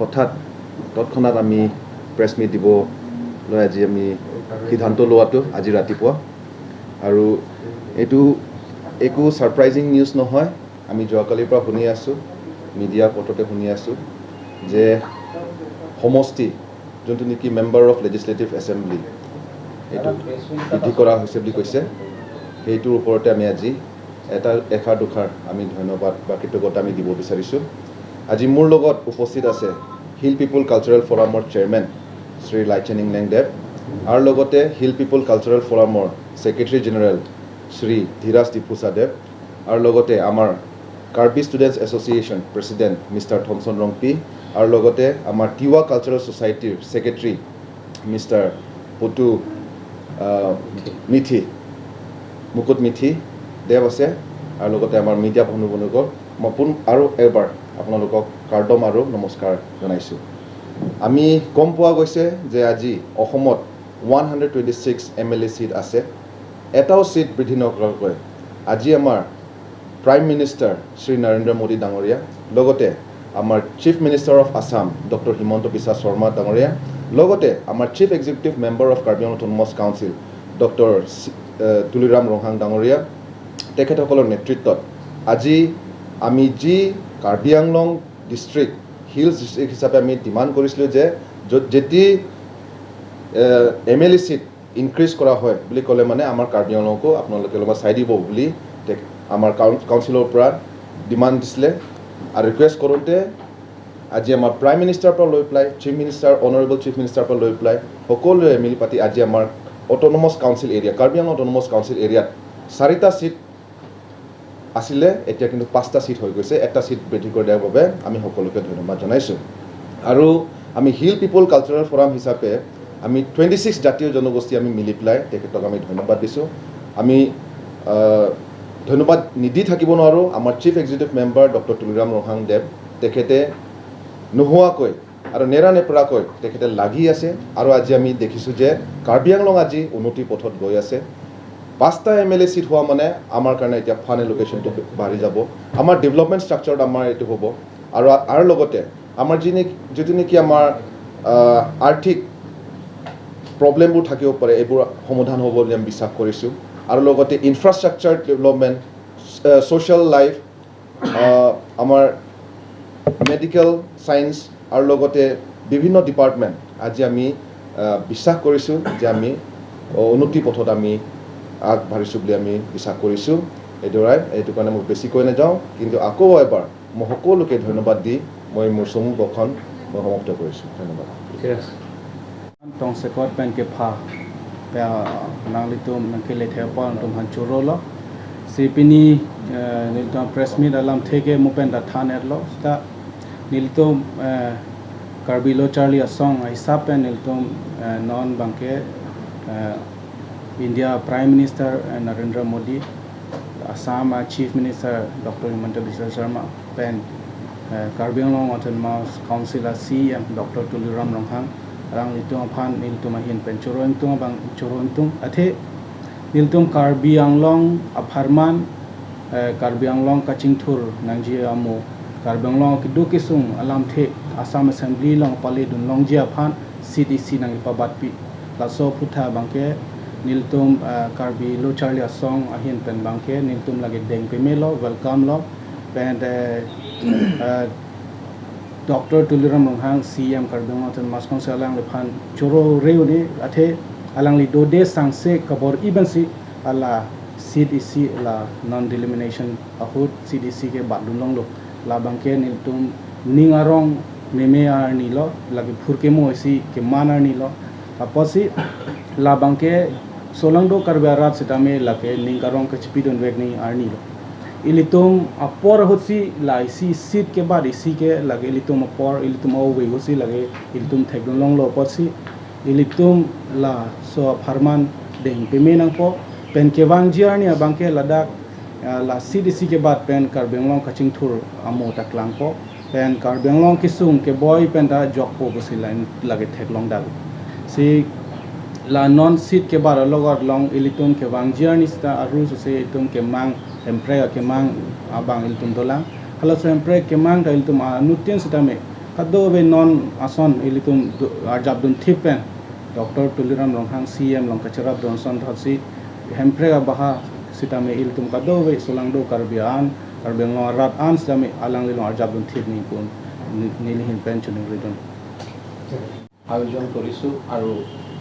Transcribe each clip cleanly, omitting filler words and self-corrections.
হঠাৎ তৎক্ষণাত আমি প্ৰেছ মিট দিবলৈ আজি আমি সিদ্ধান্ত লোৱাটো আজি ৰাতিপুৱা। আৰু এইটো একো ছাৰপ্ৰাইজিং নিউজ নহয়, আমি যোৱাকালিৰ পৰা শুনি আছোঁ, মিডিয়া পথতে শুনি আছোঁ যে সমষ্টি যোনটো নেকি মেম্বাৰ অফ লেজিছলেটিভ এছেম্বলি এইটো বৃদ্ধি কৰা হৈছে বুলি কৈছে। সেইটোৰ ওপৰতে আমি আজি এটা এষাৰ দুষাৰ আমি ধন্যবাদ বা কৃতজ্ঞতা আমি দিব বিচাৰিছোঁ। আজি মোৰ লগত উপস্থিত আছে হিল পিপুল কালচাৰেল ফৰামৰ চেয়াৰমেন শ্ৰী লাইচেন ইংলেং দেৱ আৰু লগতে হিল পিপুল কালচাৰেল ফৰামৰ ছেক্ৰেটাৰী জেনেৰেল শ্ৰী ধীৰাজ ডিফুচা দেৱ আৰু লগতে আমাৰ Karbi students association president mister Thomson Rongpi আৰু লগতে আমাৰ তিৱা কালচাৰেল ছ'চাইটিৰ ছেক্ৰেটাৰী মিষ্টাৰ পটু মিথি মুকুট মিথি দেৱ আছে আৰু লগতে আমাৰ মিডিয়া বন্ধু বন্ধুসকল, মই পোন আৰু এবাৰ আপোনালোকক কাৰ্দম আৰু নমস্কাৰ জনাইছোঁ। আমি গম পোৱা গৈছে যে আজি অসমত 126 MLA seat আছে। এটাও ছিট বৃদ্ধি নকৰাকৈ আজি আমাৰ প্ৰাইম মিনিষ্টাৰ শ্ৰী নৰেন্দ্ৰ মোদী ডাঙৰীয়া, লগতে আমাৰ chief minister of Assam doctor Himanta Biswa Sarma ডাঙৰীয়া, লগতে আমাৰ chief executive member of Karbi Anglong autonomous council doctor Tuliram Ronghang ডাঙৰীয়া, তেখেতসকলৰ নেতৃত্বত আজি আমি যি Karbi Anglong district hills district হিচাপে আমি ডিমাণ্ড কৰিছিলোঁ যে য'ত যেতি MLA seat increase কৰা হয় বুলি ক'লে মানে আমাৰ কাৰ্বি আংলংকো আপোনালোকে অলপমান চাই দিব বুলি আমাৰ কাউন্সিলৰ পৰা ডিমাণ্ড দিছিলে। আৰু ৰিকুৱেষ্ট কৰোঁতে আজি আমাৰ প্ৰাইম মিনিষ্টাৰৰ পৰা লৈ পেলাই চিফ মিনিষ্টাৰ, অনাৰেবল চিফ মিনিষ্টাৰৰ পৰা লৈ পেলাই সকলোৱে মিলি পাতি আজি আমাৰ autonomous council area, Karbi Anglong autonomous council এৰিয়াত 4টা ছিট আছিলে, এতিয়া কিন্তু 5টা ছিট হৈ গৈছে। এটা ছিট বৃদ্ধি কৰি দিয়াৰ বাবে আমি সকলোকে ধন্যবাদ জনাইছোঁ। আৰু আমি হিল পিপুল কালচাৰেল ফৰাম হিচাপে আমি 26 জাতীয় জনগোষ্ঠী আমি মিলি পেলাই তেখেতক আমি ধন্যবাদ দিছোঁ। আমি ধন্যবাদ নিদি থাকিব নোৱাৰোঁ আমাৰ chief executive member doctor Tuliram Ronghang দেৱ, তেখেতে নোহোৱাকৈ আৰু নেৰা নেপেৰাকৈ তেখেতে লাগি আছে। আৰু আজি আমি দেখিছোঁ যে কাৰ্বি আংলং আজি উন্নতিৰ পথত গৈ আছে। 5টা MLA seat হোৱা মানে আমাৰ কাৰণে এতিয়া ফাণ্ড এলোকেশ্যনটো বাঢ়ি যাব, আমাৰ ডেভেলপমেণ্ট ষ্ট্ৰাকচাৰত আমাৰ এইটো হ'ব। আৰু লগতে আমাৰ যি নেকি যিটো নেকি আমাৰ আৰ্থিক প্ৰব্লেমবোৰ থাকিব পাৰে, এইবোৰ সমাধান হ'ব বুলি আমি বিশ্বাস কৰিছোঁ। আৰু লগতে ইনফ্ৰাষ্ট্ৰাকচাৰ ডেভেলপমেণ্ট, ছ'চিয়েল লাইফ, আমাৰ মেডিকেল ছায়েন্স আৰু লগতে বিভিন্ন ডিপাৰ্টমেণ্ট আজি আমি বিশ্বাস কৰিছোঁ যে আমি উন্নতি পথত আমি আগবাঢ়িছোঁ বুলি আমি বিশ্বাস কৰিছোঁ। এইদৰে এইটো কাৰণে মই বেছিকৈ নাযাওঁ, কিন্তু আকৌ এবাৰ মই সকলোকে ধন্যবাদ দি মই মোৰ চমু ভাষণ মই সমাপ্ত কৰিছোঁ। ধন্যবাদ। ঠিক আছে। Tong sekot pen ke pha pe nang litum nang ke le the pa tum han churo lo si pini niltum press meet alam theke mu pen da than er lo sta niltum Karbi lo Charlie asong hisab pen niltum non bangke India Prime Minister Narendra Modi, Assam Chief Minister Dr. Himanta Biswa Sarma pen Karbi Anglong Autonomous Council CM Dr. Tuliram Ronghang rang litung phan niltum hin pen choro tung bang choro tung athe niltum Karbi Anglong apharman Karbi Anglong Kachingthur nangji amo Karbi Anglong ki dukisung alam the Assam Assembly long pali dun longjia phan CDC nang pa batpi laso phutha bangke niltum Karbi lo Charlie asong ahin pen bangke niltum lagi deng pe melo welcome lo pen Dr. Tuliram Ronghang CM Karbi Anglong Autonomous Council alang le phan choro reuni athe alang li dode sangse kabor even si ala CDC la non delimitation ahut CDC ke badun long lo la bangke niltum ningarong meme ar ni lo lagi phurke mo isi ke manar ni lo aposi la bangke solangdo Karbi arat sitame lake ningarong ke chipidon wek ni ar ni lo ilitum apor hosi la isi seat ke bad isi ke lage ilitum apor ilitum au we hosi lage ilitum thekdon long lo posi ilitum la so farman deng pemenang po pen ke wang jiar ni abangke ladak la CDC ke bad pen Karbi Anglong kaching thur amo taklang po pen Karbi Anglong kisung ke boy pen da jok po bosi line lage theklong dal si la non seat ke bar logor long ilitum ke wang jiar ni sta aru so se itum ke mang empre ke mang abang ilitum dolang hala so empre ke mang da ilitum nutien sitame Kado be non ason ilitum arjab dun thipen Dr. Tuliram Ronghang CM long kacharap donson thasi hemprega baha sitame ilitum kado be solangdo karbian karbiang rat an sitame alang lilong arjab dun thip ni kun nilihin pen chuning ridun আয়োজন কৰিছোঁ। আৰু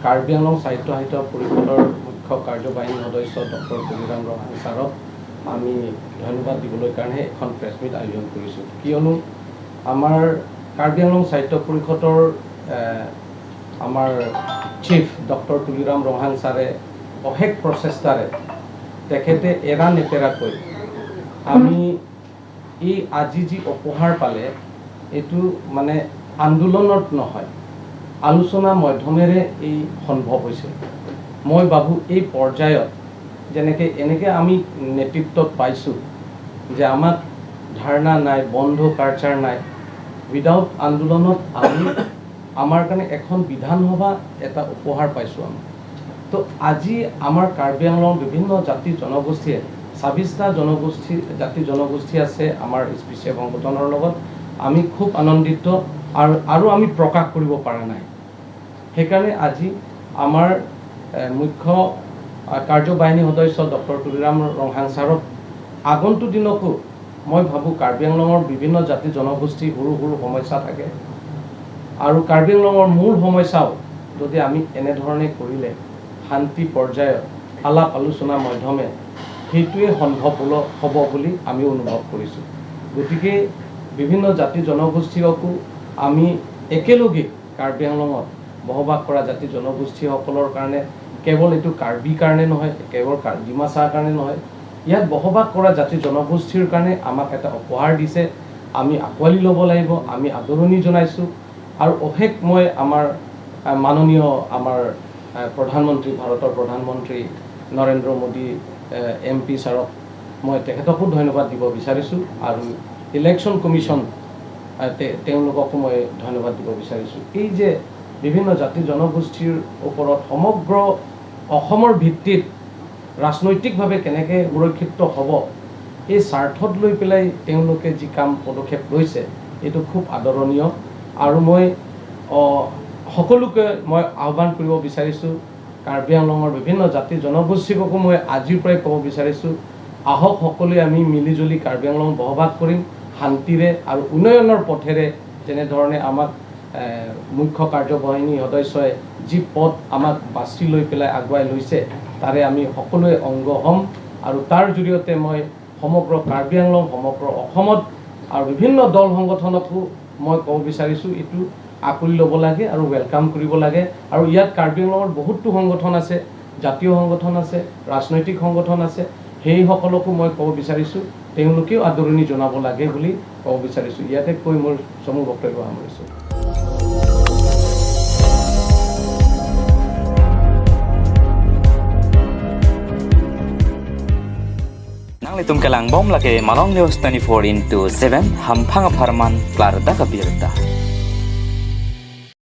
কাৰ্বি আংলং সাহিত্য সাহিত্য পৰিষদৰ মুখ্য কাৰ্যবাহী সদস্য doctor Tuliram Ronghang ছাৰক আমি ধন্যবাদ দিবলৈ কাৰণে এখন প্ৰেছ মিট আয়োজন কৰিছোঁ। কিয়নো আমাৰ কাৰ্বি আংলং সাহিত্য পৰিষদৰ আমাৰ চিফ ডক্টৰ তুলিৰাম ৰংহাং ছাৰে অশেষ প্ৰচেষ্টাৰে তেখেতে এৰা নেপেৰাকৈ আমি এই আজি যি উপহাৰ পালে এইটো মানে আন্দোলনত নহয়, আলোচনা মাধ্যমেৰে এই সম্ভৱ হৈছে। মই ভাবোঁ এই পৰ্যায়ত যেনেকৈ এনেকৈ আমি নেতৃত্বত পাইছোঁ যে আমাক ধাৰণা নাই, বন্ধ কালচাৰ নাই, উইদাউট আন্দোলনত আমি আমাৰ কাৰণে এখন বিধানসভা এটা উপহাৰ পাইছোঁ আমি। তো আজি আমাৰ কাৰ্বি আংলং বিভিন্ন জাতি জনগোষ্ঠীয়ে 26টা জনগোষ্ঠী জাতি জনগোষ্ঠী আছে আমাৰ স্পেচিয়েল সংগঠনৰ লগত, আমি খুব আনন্দিত আৰু আমি প্ৰকাশ কৰিব পৰা নাই। সেইকাৰণে আজি আমাৰ মুখ্য কাৰ্যবাহিনী সদস্য ডক্টৰ তুলিৰাম ৰংহাং ছাৰক আগন্তুক দিনকো মই ভাবোঁ কাৰ্বি আংলঙৰ বিভিন্ন জাতি জনগোষ্ঠী সৰু সৰু সমস্যা থাকে আৰু কাৰ্বি আংলঙৰ মূল সমস্যাও যদি আমি এনেধৰণে কৰিলে শান্তি পৰ্যায়ত আলাপ আলোচনা মাধ্যমে সেইটোৱে সম্ভৱ হ'ব বুলি আমি অনুভৱ কৰিছোঁ। গতিকে বিভিন্ন জাতি জনগোষ্ঠীকো আমি একেলগে কাৰ্বি আংলঙত বসবাস কৰা জাতি জনগোষ্ঠীসকলৰ কাৰণে কেৱল এইটো কাৰ্বি কাৰণে নহয়, কেৱল ডিমাচাৰ কাৰণে নহয়, ইয়াত বসবাস কৰা জাতি জনগোষ্ঠীৰ কাৰণে আমাক এটা উপহাৰ দিছে, আমি আঁকোৱালি ল'ব লাগিব, আমি আদৰণি জনাইছোঁ। আৰু অশেষ মই আমাৰ মাননীয় আমাৰ প্ৰধানমন্ত্ৰী, ভাৰতৰ প্ৰধানমন্ত্ৰী নৰেন্দ্ৰ মোদী এম পি ছাৰক মই তেখেতকো ধন্যবাদ দিব বিচাৰিছোঁ আৰু ইলেকশ্যন কমিশ্যন তেওঁলোককো মই ধন্যবাদ দিব বিচাৰিছোঁ। এই যে বিভিন্ন জাতি জনগোষ্ঠীৰ ওপৰত সমগ্ৰ অসমৰ ভিত্তিত ৰাজনৈতিকভাৱে কেনেকৈ সুৰক্ষিত হ'ব এই স্বাৰ্থত লৈ পেলাই তেওঁলোকে যি কাম পদক্ষেপ লৈছে এইটো খুব আদৰণীয়। আৰু মই সকলোকে মই আহ্বান কৰিব বিচাৰিছোঁ, কাৰ্বি আংলঙৰ বিভিন্ন জাতি জনগোষ্ঠীকো মই আজিৰ পৰাই ক'ব বিচাৰিছোঁ, আহক সকলোৱে আমি মিলিজুলি কাৰ্বি আংলং বসবাস কৰিম শান্তিৰে আৰু উন্নয়নৰ পথেৰে। যেনেধৰণে আমাক মুখ্য কাৰ্যবাহিনী সদস্যই যি পথ আমাক বাছি লৈ পেলাই আগুৱাই লৈছে তাৰে আমি সকলোৱে অংগ হ'ম। আৰু তাৰ জৰিয়তে মই সমগ্ৰ কাৰ্বি আংলং, সমগ্ৰ অসমত আৰু বিভিন্ন দল সংগঠনকো মই ক'ব বিচাৰিছোঁ এইটো আঁকোৱালি ল'ব লাগে আৰু welcome কৰিব লাগে। আৰু ইয়াত কাৰ্বি আংলঙত বহুতো সংগঠন আছে, জাতীয় সংগঠন আছে, ৰাজনৈতিক সংগঠন আছে, সেইসকলকো মই ক'ব বিচাৰিছোঁ তেওঁলোকেও আদৰণি জনাব লাগে বুলি ক'ব বিচাৰিছোঁ। ইয়াতে কৈ মোৰ চমু বক্তব্য সামৰিছোঁ। Nang litum kalang bom lake Malong News 24x7 hampang farman klar da kabirta.